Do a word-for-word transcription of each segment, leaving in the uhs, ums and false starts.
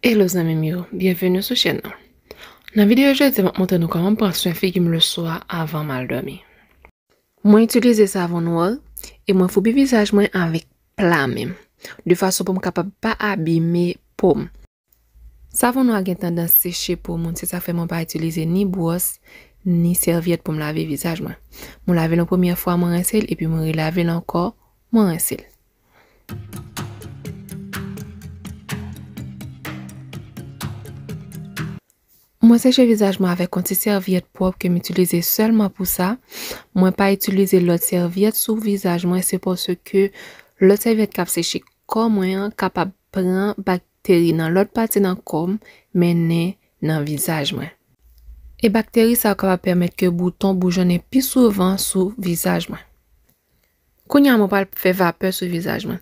Hello zanmi m yo, byenveni sou chèn nan. Nan videyo jodi, m ap montre nou kòman m pran swen figi m leswa avan m al dòmi. Mwen itilize savon nwa e mwen foubi vizaj mwen avèk pla men m, de fason pou m kapab pa abime po m. Savon nwa gen tandans seche po moun, se sa fè mwen pa itilize ni bwòs, ni sèvyèt pou m lave vizaj mwen. Mwen lave l yon premyè fwa, mwen rense l, epi mwen relave l ankò, mwen rense l. Mwen seche vizaj mwen avèk yon ti sèvyèt pwòp ke m itilize sèlman pou sa. Mwen pa itilize lòt sèvyèt sou vizaj mwen, se paske lòt sèvyèt k ap seche kò mwen an kapab pran bakteri nan lòt pati nan kò m, mennen nan vizaj mwen. E bakteri sa yo kapab pèmèt ke bouton boujonnen pi souvan sou vizaj mwen. Kounye a, mwen pral fè vapè sou vizaj mwen.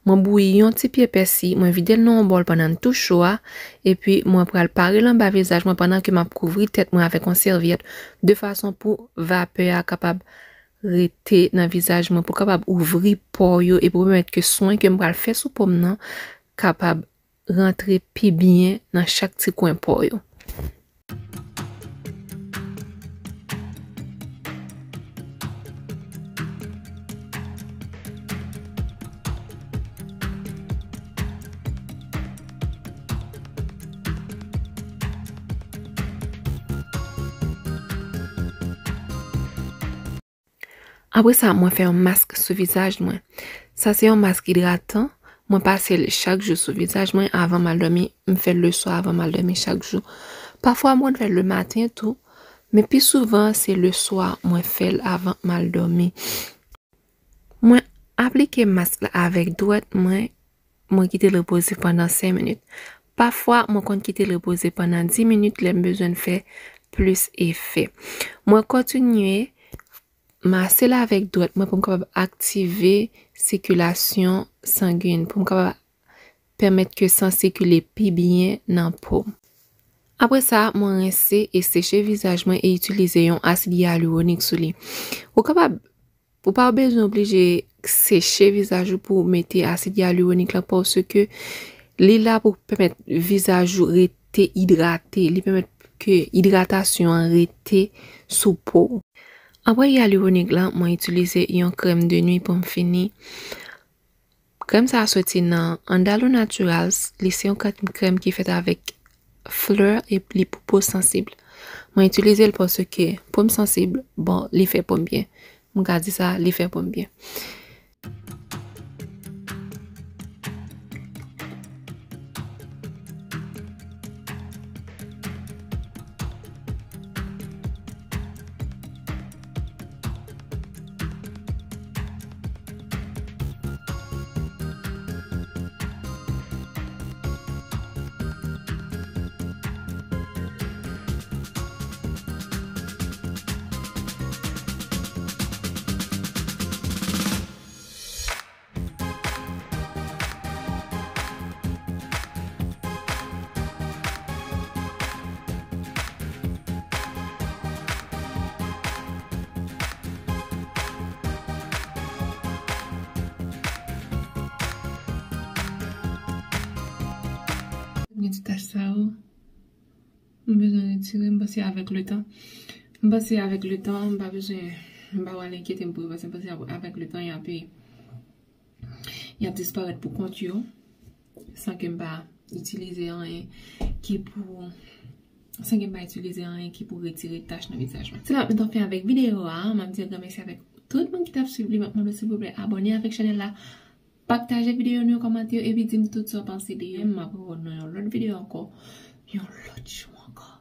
Mwen bouyi yon ti pye pèsi, mwen vide l nan yon bòl pandan l tou cho a, epi mwen pral pare l anba vizaj mwen pandan ke m ap kouvri tèt mwen avèk yon sèvyèt, de fason pou vapè a kapab rete nan vizaj mwen, pou kapab ouvri pò yo, e pou pèmèt ke swen ke m pral fè sou po m nan kapab rantre pi byen nan chak ti kwen po yo. Apre sa, mwen fè yon mask sou vizaj mwen. Sa se yon mask idratan. Mwen pase l chak jou sou vizaj mwen avan m al dòmi. M fè l leswa avan m al dòmi chak jou. Pafwa, mwen fè l lematen tou, men pi souvan, se leswa mwen fè l avan m al dòmi. Mwen aplike mask la avèk dwèt mwen, mwen kite l repoze pandan senk minit. Pafwa, mwen konn kite l repoze pandan dis minit lè m bezwen fè plis efè. Mwen kontinye mase l avèk dwèt mwen pou m kapab aktive sikilasyon sangen, pou m kapab pèmèt ke san sikile pi byen nan po m. Apre sa, mwen rense e seche vizaj mwen e itilize yon asid yaliwonik sou li. Ou kapab, ou pa bezwen oblije seche vizaj ou pou w mete asid yaliwonik la, paske li la pou pèmèt vizaj ou rete idrate, li pèmèt ke idratasyon an rete sou po w. Apre yaliwonik la, mwen itilize yon krèm de nwi pou m fini. Krèm sa a soti nan Andalo Naturals. Li se yon krèm, krèm ki fèt avèk flè e li pou po sansib. Mwen itilize l paske po m sansib, bon, li fè po m byen. M ka di sa, li fè po m byen. Gen ti tach sa yo. M bezwen retire, m panse avèk letan. M panse avèk letan, m pa bezwen, m pa pral enkyete m pou yo, paske m panse avèk letan, y ap, y ap disparèt pou kont yo, san ke m pa itilize anyen ki pou, san ke m pa itilize anyen ki pou retire tach nan vizaj mwen. Se la m t ap fen avèk videyo a, m ap di yon gran mèsi avèk tout moun ki t ap swiv li, m ap mande w silvouplè abòne avèk chanèl la, pataje videyo nou yo, kòmante yo, epi di m tout sa w panse de yo. M ap rewè w nan yon lòt videyo ankò, yon lòt jou ankò.